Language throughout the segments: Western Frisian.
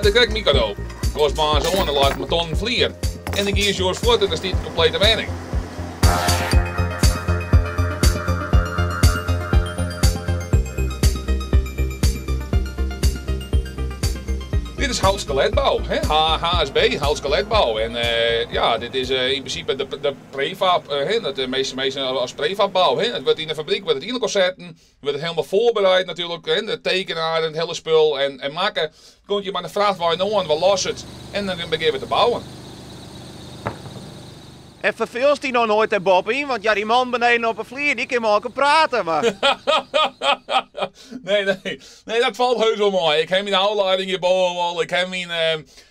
is krekt myn kado. Goast moarns oan en leit in betonnen flier. En dan gean jûns fuort en dan stiet de komplete wenning. Dit is houtskeletbou, HSB, houtskeletbou. En ja, dit is yn prinsipe de prefab, dat de measte minsken as prefabbou. It wurdt yn de fabryk wurdt it yn elkoar setten, wurdt it helemaal foarbereid natuerlik, de tekenaar en it hiele spul en makke. Komt je mei de frachtwein oan, we losse it en dan begjinne we te bouwen. En ferfeelst dy noch noait dêr boppe-yn? Want ja, dy man beneden op 'e flier, dy kin mei elkoar prate, mar. Nee, nee. Nee, dat falt heus wol mei. Ik ha myn ôflieding hjirboven wol. Ik ha myn,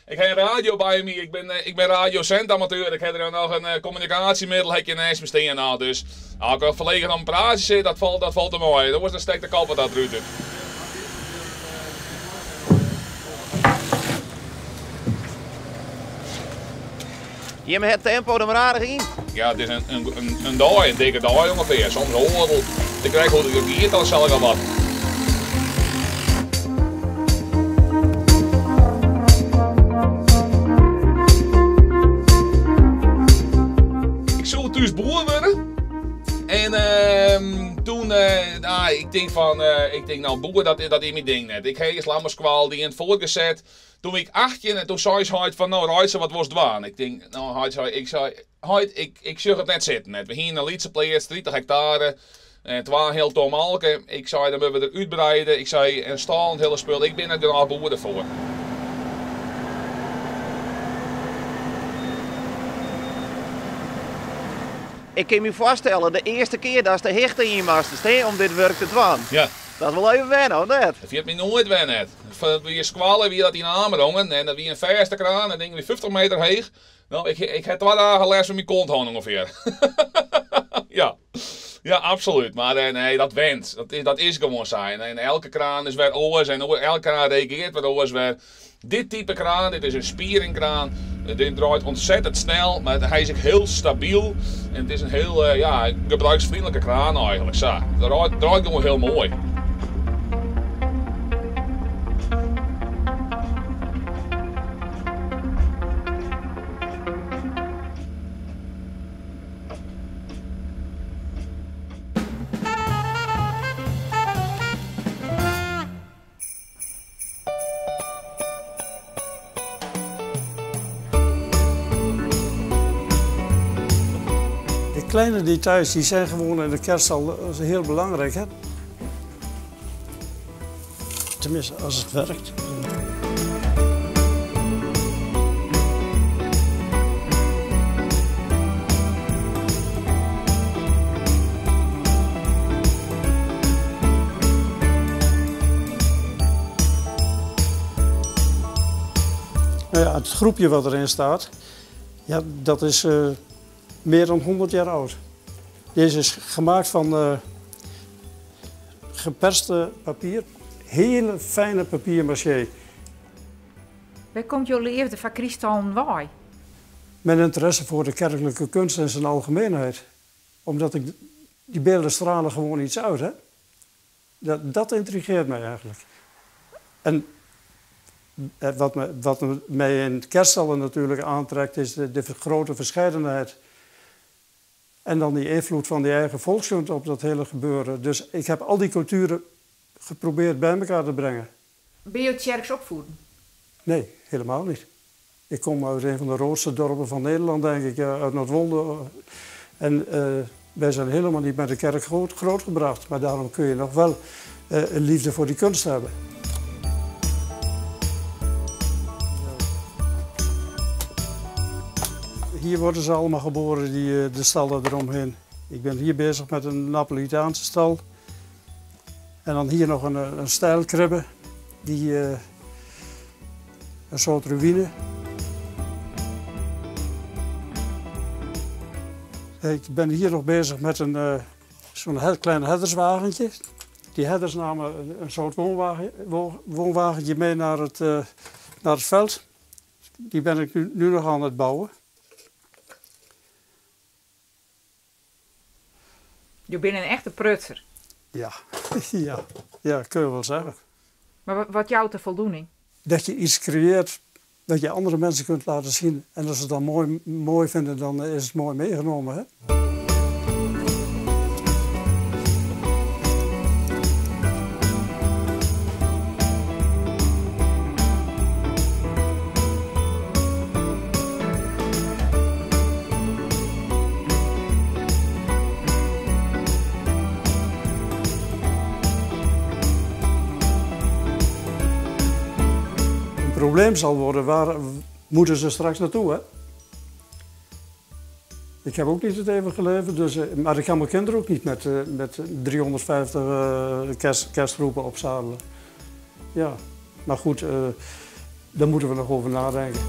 ik ha in radio by my. Ik bin, ik bin radiosendamateur. Ik ha der noch in kommunikaasjemiddel ha ik hjir neist my stean al. Dus as ik ferlegen om in praatsje sit, dat falt, dat falt der mei. Oars dan stekt de kop wat dat rút. Jimme het tempo der mar aardich yn. Ja, it is in dei, in dikke dei ûngefear. Soms oardel. Ik krij hoe't it giet, dan sel ik al wat. Ik soe thús boer wurde. En toen, nou, ik tink fan, ik tink nou boer, dat is myn ding net. Ik ha earst landbouskoalle dien, fuortgeset. Toen wie ik 18 en toen sei heit fan, no Reitse, wat wolst dwaan? Ik tink, no heit, sei, ik sei, heit, ik sjoch it net sitten net. We hiene in lytse pleats, 30 hektare en twa heal ton molke. Ik sei, dan moatte we der útbreide. Ik sei, en stâl en it hiele spul, ik bin net genôch boer derfoar. Ik kin my foarstelle, de earste kear datst de hichte yn moast stean om dit wurk te dwaan. Ja. Dat is wol even wenne, of net? Dat ferjit my noait wer net. By skoalle wie dat yn Amerongen en dat wie in fêste kraan, dat ding wie 50 meter heech. No, ik, ik ha twa dagen lêst fan myn kont hân ûngefear. Ja, ja, absolút. Mar eh, nee, dat went. Dat is, dat is gewoan sa. En elke kraan is wer oars en elke kraan reageart wer oars wer. Dit type kraan, dit is in spieringkraan, dit draait ontzettend snel, mar hy is ek hiel stabyl en it is in hiel eh, ja, gebruiksvriendelijke kraan eigenlijk. Sa, draait, draait gewoan hiel moai. De kleine details die zijn gewoon in de kerststal heel belangrijk. Hè? Tenminste, als het werkt. Nou ja, het groepje wat erin staat, ja, dat is meer dan 100 jaar oud. Deze is gemaakt van geperste papier. Hele fijne papier-maché. Wêr komt jo leafde foar kryststallen wei? Mijn interesse voor de kerkelijke kunst in zijn algemeenheid. Omdat ik, die beelden stralen gewoon iets uit, hè? Dat intrigeert mij eigenlijk. En wat mij in kerststallen natuurlijk aantrekt, is de grote verscheidenheid. En dan die invloed van die eigen volkskunst op dat hele gebeuren. Dus ik heb al die culturen geprobeerd bij elkaar te brengen. Ben je tsjerks opvoeden? Nee, helemaal niet. Ik kom uit een van de roodste dorpen van Nederland, denk ik, uit Noordwolde. En wij zijn helemaal niet met de kerk grootgebracht. Maar daarom kun je nog wel een liefde voor die kunst hebben. Hier worden ze allemaal geboren, de stallen eromheen. Ik ben hier bezig met een Napolitaanse stal. En dan hier nog een stijlkribbe, een soort ruïne. Ik ben hier nog bezig met zo'n heel klein herderswagentje. Die herders namen een soort woonwagentje mee naar het veld. Die ben ik nu nog aan het bouwen. Je bent een echte prutser. Ja, ja, ja, kun je wel zeggen. Maar wat jout de voldoening? Dat je iets creëert dat je andere mensen kunt laten zien. En als ze het dan mooi, mooi vinden, dan is het mooi meegenomen. Hè? Een probleem zal worden, waar moeten ze straks naartoe? Hè? Ik heb ook niet het eeuwige leven, dus, maar ik kan mijn kinderen ook niet met 350 kerstroepen opzadelen. Ja, maar goed, daar moeten we nog over nadenken.